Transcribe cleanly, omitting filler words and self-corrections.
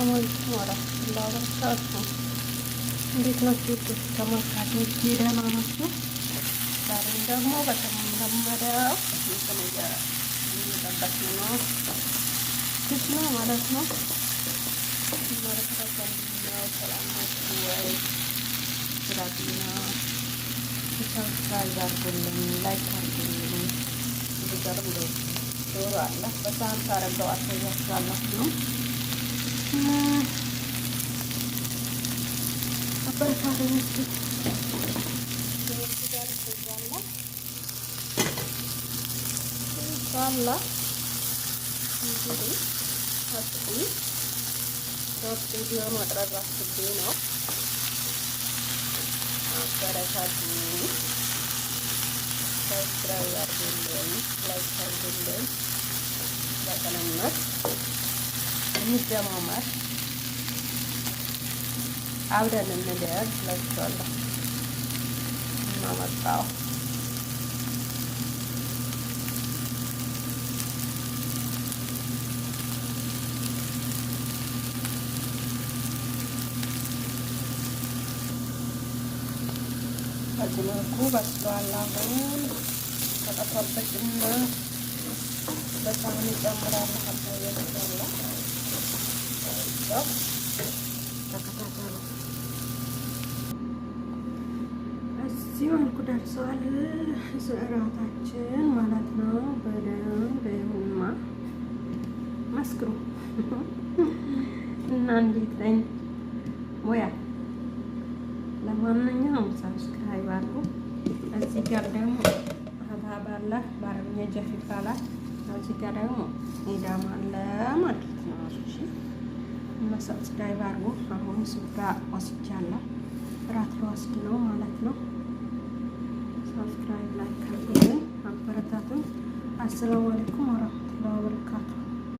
አሰላሙ አለይኩም ወራህመቱላሂ ወበረካቱ። እንዴት ናችሁ ተመልካቾች? ደህና ናችሁ? ዛሬም ደግሞ በተለመደው እንትን እየጠበስን ነው፣ ክሽና ማለት ነው። መረከታችን ነው። ሰላም ናችሁ ወይ? ስራቢና subscribe አድርጉልኝ፣ like አድርጉልኝ። እዚህ ጋርም ዶሮ አለ። በሳህን ሳረገው አሳያችኋለሁ ነው። አበረታቱኝ እስኪ። እዚህ ጋር ስጋ አለ። እንግዲህ አስቢ short ቪዲዮ መቅረጽ አስቤ ነው። አበረታቱኝ፣ subscribe አድርጉልኝ፣ like አድርጉልኝ። በቅንነት እንደማመር አብረን እንደግ እላችኋለሁ። እና መጣሁ። በዚህ መልኩ በስሏል። አሁን ተጠፋበትና በሳህን እጨምራለሁ። አሳያችኋለሁ። ተከታተሉ። በዚህ መልኩ ደርሰዋል እራታችን ማለት ነው። በደንብ ይሁንማ መስክሩ እና እንዴት ነኝ ሙያ። ለማንኛውም subscribe አድርጉ። እዚህ ጋር ደግሞ ሀብሀብ አለ፣ በአረብኛ ጀፍ ይባላል። እዚህ ጋር ደግሞ ኢዳም አለ ማለት ነው። እሺ እና subscribe አድርጉ። አሁን ስጋ ወስጃለሁ፣ እራት ልወስድ ነው ማለት ነው። Subscribe፣ like አድርጉልኝ፣ አበረታቱኝ። አሰላሙ አለይኩም ወራህመቱላሂ ወበረካቱ።